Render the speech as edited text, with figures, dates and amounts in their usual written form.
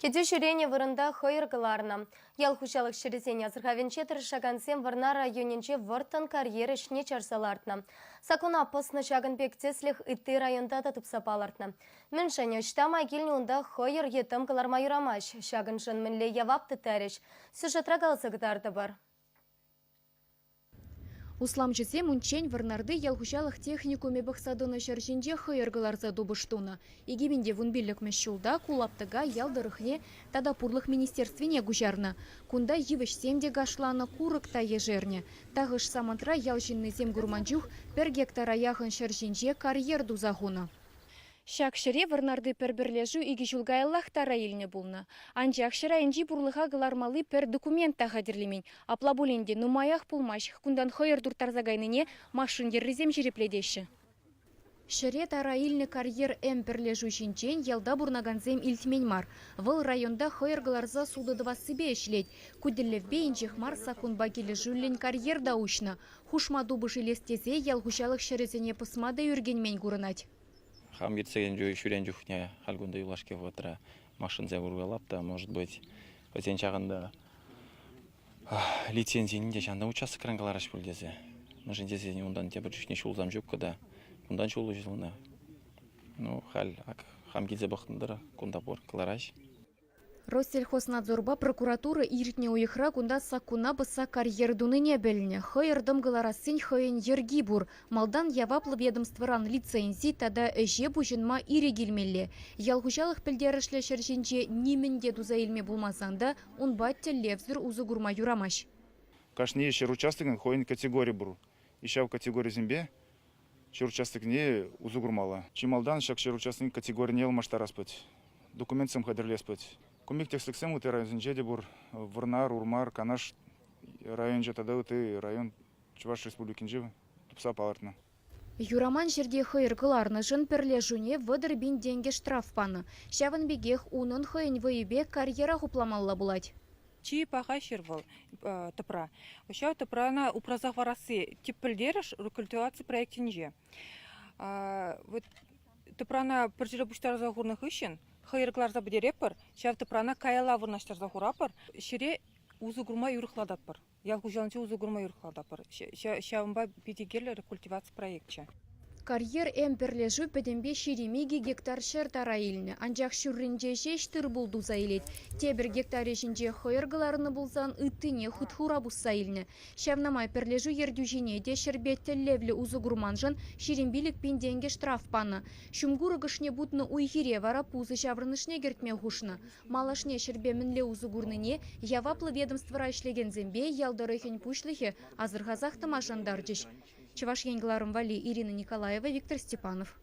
Кӗтӳ ҫӳренӗ вырӑнта хӑйӑр кӑларнӑ. Ял хуҫалӑх ҫӗрӗсен асӑрхавӗнче тӑрӑшакансем Вӑрнар районӗнче вӑрттӑн карьер ӗҫне чарса лартнӑ. Саккуна пӑснӑ ҫакӑн пек тӗслӗх ытти районта та тупса палӑртнӑ. Мӗншӗн, ӑҫта май килнӗ унта хӑйӑр е тӑм кӑларма юрамасть? Ҫакӑншӑн мӗнле явап тыттарӗҫ? Сюжетра каласа кӑтартӑпӑр. Усламҫӑсем унччен Вӑрнарти ял хуҫалӑх техникумӗ пӑхса тӑнӑ ҫӗр ҫинче хӑйӑр кӑларса тупӑш тунӑ. 2015-мӗш ҫулта ку лаптӑка ял тӑрӑхне тата пурлӑх министерствине куҫарнӑ. Кунта йывӑҫсем те кашланӑ, курӑк та ешернӗ. Тахӑш самантра ял ҫыннисем курман чух пӗр гектара яхӑн ҫӗр ҫинче карьер туса хунӑ. Ҫак ҫӗре Вӑрнарти пӗр пӗрлешӳ икӗ ҫул каяллах тара илнӗ пулнӑ. Анчах ҫӗр айӗнчи пурлӑха кӑлармалли пӗр документ та хатӗрлемен. Апла пулин те нумаях пулмасть кунтан хӑйӑр турттарса кайнине машин йӗррисем ҫирӗплетеҫҫӗ. Ҫӗре тара илнӗ «Карьер-М» пӗрлешӳ ҫинчен ялта пурӑнакансем илтмен мар. Вӑл районта хӑйӑр кӑларса сутӑ тӑвассипе ӗҫлет. Ку тӗллевпе инҫех мар саккунпа килӗшӳллӗн карьер та уҫнӑ. Хушма тупӑш илес тесе ял хуҫалӑх ҫӗрӗсене пӑсма та ӳркенмен курӑнать. Хам иртсе ҫӳрен чухне халь кунта юлашки вӑхӑтра машинсем уркалап та, может быть, вӗсен ҫакӑнта лицензине те ҫавӑнта участокран кӑлараҫ пуль тесе. Мӗншӗн тесен унтан тепӗр чухне ҫулсам ҫуккӑ та, кунтан ҫул уҫӑлнӑ. Ну, халь ак хам килсе пӑхнӑ тӑрӑх кунта пур, кӑлараҫ. Россельхознадзорпа прокуратура иртнӗ уйӑхра кунта саккуна пӑсса карьер тунине пӗлнӗ. Хӑйӑр тӑм кӑларассин хӑйӗн йӗрки пур. Малтан яваплӑ ведомствӑран лицензи тата ӗҫе пуҫӑнма ирӗк илмелле. Ял хуҫалӑх пӗлтерӗшлӗ ҫӗр ҫинче нимӗн те туса илме пулмасан та унпа тӗллевсӗр усӑ курма юрамасть. Кашни ҫӗр участокӗн хӑйӗн категори пур. Ҫав категорисемпе ҫӗр участокне усӑ курмалла. Чи малтан ҫак ҫӗр участокӗн категорине ылмаштарас пулать, документсем хатӗрлес пулать. Кун пек тӗслӗхсем ытти районсенче те пур. Вӑрнар, Урмар, Канаш районӗнче тата ытти район Чӑваш Республикинче тупса палӑртнӑ. Юраман ҫӗрте хӑйӑр кӑларнӑшӑн пӗрлешӳне 30 пин тенкӗ штраф панӑ. Ҫавӑн пекех унӑн хӑйӗн вӑйӗпе карьера хупламалла пулать. Чи паха ҫӗр вӑл, тӑпра. Ҫав тӑпрана упраса хӑварасси тӗп пӗлтерӗш рекультиваци проектӗнче. Вот тӑпрана пӗр ҫӗре пуҫтарса хунӑ хыҫҫӑн хӑйӑр кӑларса пӗтеретпӗр, ҫав тӑпрана каялла вырнаҫтарса хуратпӑр, ҫӗре усӑ курма юрӑхлататпӑр. Ял хуҫалӑхӗнче усӑ курма юрӑхлататпӑр. Ҫавӑнпа питӗ кирлӗ рекультиваци проекчӗ. Карьер-М пӗрлешӳ пӗтӗмпе 22 гектар ҫӗр тара илнӗ, анчах ҫурринче ҫеҫ тыр-пул туса илет. Тепӗр гектарӗ ҫинче хӑйӑр кӑларнӑ пулсан ыттине хыт-хура пусса илнӗ. Ҫавна май пӗрлешӳ ертӳҫине те ҫӗрпе тӗллевлӗ усӑ курманшӑн 25 пин тенкӗ штраф панӑ. Ҫумкурӑк ӑшне путнӑ уй-хире вара пусӑ ҫаврӑнӑшне кӗртме хушнӑ. Малашне ҫӗрпе мӗнле усӑ курнине яваплӑ ведомствӑра ӗҫлекенсемпе ял тӑрӑхӗн пуҫлӑхӗ асӑрхасах тӑма шантарчӗҫ. Чӑваш Ен кӑларӑм валли Ирина Николаева, Виктор Степанов.